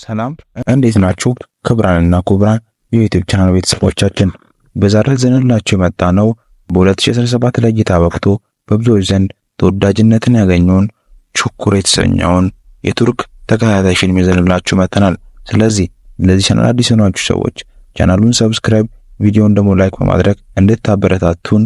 ሰላም፣ እንዴት ናችሁ? ክቡራንና ክቡራት የ YouTube channel ቤተሰቦቻችን፣ በዛሬው ይዘንላችሁ የመጣነው በ2017 ለእይታ በቅቶ በብዙዎች ዘንድ ተወዳጅነትን ያገኘውን ቹኩር የተሰኘውን የቱርክ ተከታታይ ፊልም ይዘንላችሁ መጥተናል። ስለዚህ ለዚህ ቻናል አዲስ የሆናችሁ ሰዎች ቻናሉን subscribe፣ ቪዲዮውን ደግሞ like በማድረግ እንድታበረታቱን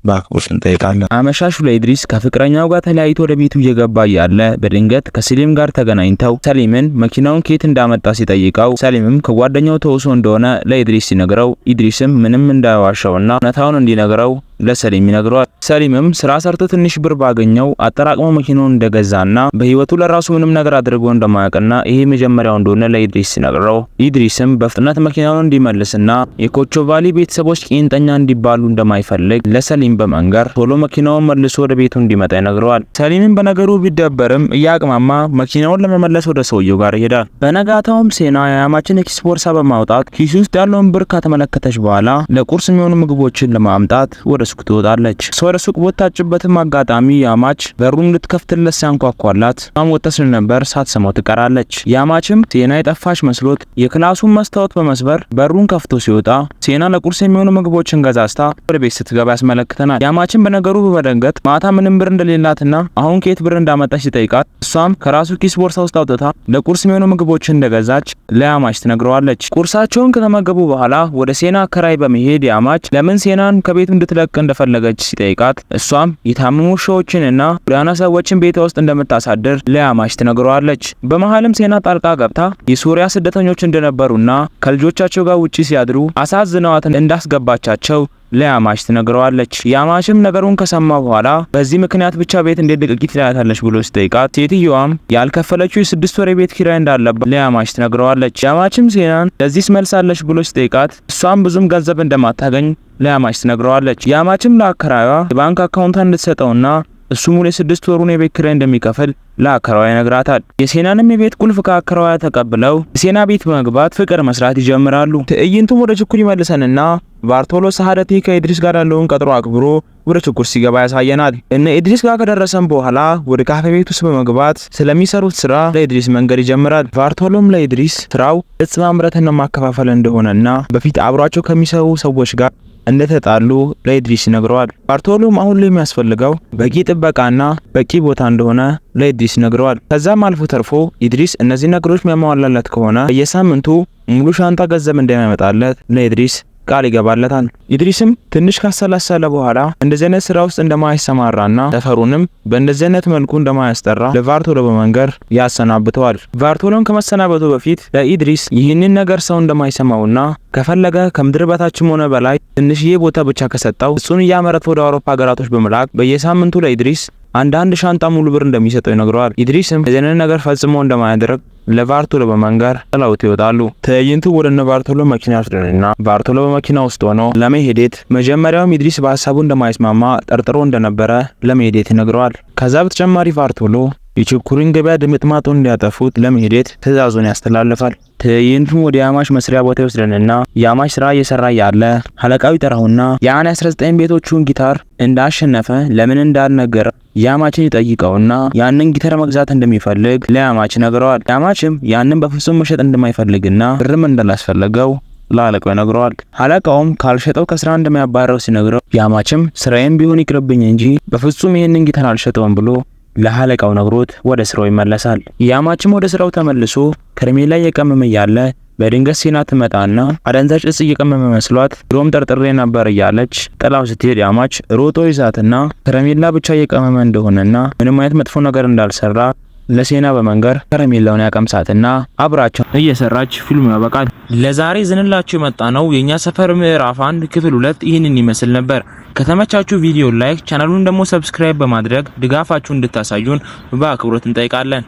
በአክብሮት እንጠይቃለን። አመሻሹ ላይ ኢድሪስ ከፍቅረኛው ጋር ተለያይቶ ወደ ቤቱ እየገባ እያለ በድንገት ከሰሊም ጋር ተገናኝተው ሰሊምን መኪናውን ከየት እንዳመጣ ሲጠይቀው ሰሊምም ከጓደኛው ተውሶ እንደሆነ ለኢድሪስ ሲነግረው ኢድሪስም ምንም እንዳይዋሻውና እውነታውን እንዲነግረው ለሰሊም ይነግረዋል። ሰሊምም ስራ ሰርቶ ትንሽ ብር ባገኘው አጠራቅሞ መኪናውን እንደገዛና በህይወቱ ለራሱ ምንም ነገር አድርጎ እንደማያውቅና ይሄ መጀመሪያው እንደሆነ ለኢድሪስ ሲነግረው ኢድሪስም በፍጥነት መኪናውን እንዲመልስና የኮቾቫሊ ቤተሰቦች ቄንጠኛ እንዲባሉ እንደማይፈልግ ለሰሊም በመንገር ቶሎ መኪናውን መልሶ ወደ ቤቱ እንዲመጣ ይነግረዋል። ሰሊምም በነገሩ ቢደበርም እያቅማማ መኪናውን ለመመለስ ወደ ሰውየው ጋር ይሄዳል። በነጋታውም ሴና የያማችን የኪስ ቦርሳ በማውጣት ኪስ ውስጥ ያለውን ብር ከተመለከተች በኋላ ለቁርስ የሚሆኑ ምግቦችን ለማምጣት ወደ ሱቅ ትወጣለች። ወደ ሱቅ በወጣችበትም አጋጣሚ ያማች በሩን ልትከፍትለት ሲያንኳኳላት እሷም ወጥታ ስለነበር ሳትሰማው ትቀራለች። ያማችም ሴና የጠፋች መስሎት የክላሱን መስታወት በመስበር በሩን ከፍቶ ሲወጣ ሴና ለቁርስ የሚሆኑ ምግቦችን ገዛዝታ ወደ ቤት ስትገባ ያስመለክተናል። ያማችን በነገሩ በመደንገጥ ማታ ምንም ብር እንደሌላትና አሁን ከየት ብር እንዳመጣች ሲጠይቃት እሷም ከራሱ ኪስ ቦርሳ ውስጥ አውጥታ ለቁርስ የሚሆኑ ምግቦችን እንደገዛች ለያማች ትነግረዋለች። ቁርሳቸውን ከተመገቡ በኋላ ወደ ሴና አከራይ በመሄድ ያማች ለምን ሴናን ከቤቱ እንድትለቅ እንደፈለገች ሲጠይቃት እሷም የታመሙ ውሻዎችንና ጎዳና ሰዎችን ቤቷ ውስጥ እንደምታሳድር ለያማች ትነግረዋለች። በመሀልም ሴና ጣልቃ ገብታ የሱሪያ ስደተኞች እንደነበሩና ከልጆቻቸው ጋር ውጪ ሲያድሩ አሳዝነዋት እንዳስገባቻቸው ለያማች ትነግረዋለች። ያማችም ነገሩን ከሰማ በኋላ በዚህ ምክንያት ብቻ ቤት እንዴት ልቀቂ ትላታለች ብሎ ሲጠይቃት ሴትየዋም ያልከፈለችው የ6 ወር የቤት ኪራይ እንዳለባት ለያማች ትነግረዋለች። ያማችም ሴናን ለዚህስ መልስ አለሽ ብሎ ሲጠይቃት እሷም ብዙም ገንዘብ እንደማታገኝ ለያማች ትነግረዋለች። ያማችም ለአከራዩዋ የባንክ አካውንቷን እንድትሰጠውና እሱ ሙሉ የ6 ወሩን የቤት ኪራይ እንደሚከፍል ለአከራዋ ይነግራታል። የሴናንም የቤት ቁልፍ ከአከራዋ ተቀብለው የሴና ቤት በመግባት ፍቅር መስራት ይጀምራሉ። ትዕይንቱም ወደ ችኩር ይመልሰንና ባርቶሎ ሰዓደቲ ከኢድሪስ ጋር ያለውን ቀጠሮ አክብሮ ወደ ችኩር ሲገባ ያሳየናል። እነ ኢድሪስ ጋር ከደረሰም በኋላ ወደ ካፌ ቤት ውስጥ በመግባት ስለሚሰሩት ስራ ለኢድሪስ መንገር ይጀምራል። ባርቶሎም ለኢድሪስ ስራው እጽ ማምረትና ማከፋፈል እንደሆነና በፊት አብሯቸው ከሚሰሩ ሰዎች ጋር እንደተጣሉ ለኢድሪስ ይነግረዋል። ባርቶሎም አሁን ላይ የሚያስፈልገው በቂ ጥበቃና በቂ ቦታ እንደሆነ ለኢድሪስ ይነግረዋል። ከዛም አልፎ ተርፎ ኢድሪስ እነዚህ ነገሮች የሚያሟላለት ከሆነ በየሳምንቱ ሙሉ ሻንጣ ገንዘብ እንደሚያመጣለት ለኢድሪስ ቃል ይገባለታል። ኢድሪስም ትንሽ ካሰላሰለ በኋላ እንደዚህ አይነት ስራ ውስጥ እንደማይሰማራና ሰፈሩንም በእንደዚህ አይነት መልኩ እንደማያስጠራ ለቫርቶሎ በመንገር ያሰናብተዋል። ቫርቶሎም ከመሰናበቱ በፊት ለኢድሪስ ይህንን ነገር ሰው እንደማይሰማውና ከፈለገ ከምድር በታችም ሆነ በላይ ትንሽዬ ቦታ ብቻ ከሰጠው እሱን እያመረተ ወደ አውሮፓ ሀገራቶች በመላክ በየሳምንቱ ለኢድሪስ አንዳንድ ሻንጣ ሙሉ ብር እንደሚሰጠው ይነግረዋል። ኢድሪስም የዚህንን ነገር ፈጽሞ እንደማያደርግ ለቫርቶሎ በመንገር ጥለውት ይወጣሉ። ትዕይንቱ ወደ እነ ቫርቶሎ መኪና ይወስደንና ቫርቶሎ በመኪና ውስጥ ሆኖ ለመሄዴት መጀመሪያውም ኢድሪስ በሀሳቡ እንደማይስማማ ጠርጥሮ እንደነበረ ለመሄዴት ይነግረዋል። ከዛ በተጨማሪ ቫርቶሎ የችኩሪን ገበያ ድምጥማጡን እንዲያጠፉት ለመሄዴት ትዕዛዙን ያስተላልፋል። ትዕይንቱም ወደ ያማሽ መስሪያ ቦታ ይወስደንና ያማሽ ስራ እየሰራ ያለ አለቃው ይጠራውና የአን 19 ቤቶቹን ጊታር እንዳሸነፈ ለምን እንዳልነገረ ያማችን ይጠይቀውና ያንን ጊታር መግዛት እንደሚፈልግ ለያማች ይነግረዋል። ያማችም ያንን በፍጹም መሸጥ እንደማይፈልግና ብርም እንዳላስፈለገው ለአለቃው ይነግረዋል። አለቃውም ካልሸጠው ከስራ እንደሚያባረው ሲነግረው ያማችም ስራዬም ቢሆን ይቅርብኝ እንጂ በፍጹም ይህንን ጊታር አልሸጠውም ብሎ ለአለቃው ነግሮት ወደ ስራው ይመለሳል። ያማችም ወደ ስራው ተመልሶ ከረሜላ እየቀመመ እያለ በድንገት ሴና ትመጣና አደንዛዥ እጽ እየቀመመ መስሏት ድሮም ጠርጥሬ ነበር እያለች ጥላው ስትሄድ ያማች ሮጦ ይዛትና ከረሜላ ብቻ እየቀመመ እንደሆነና ምንም አይነት መጥፎ ነገር እንዳልሰራ ለሴና በመንገር ከረሜላውን ያቀምሳትና አብራቸው እየሰራች ፊልሙ ያበቃል። ለዛሬ ይዘንላችሁ የመጣነው የኛ ሰፈር ምዕራፍ 1 ክፍል 2 ይህንን ይመስል ነበር። ከተመቻችሁ ቪዲዮ like፣ ቻናሉን ደግሞ subscribe በማድረግ ድጋፋችሁ እንድታሳዩን በአክብሮት እንጠይቃለን።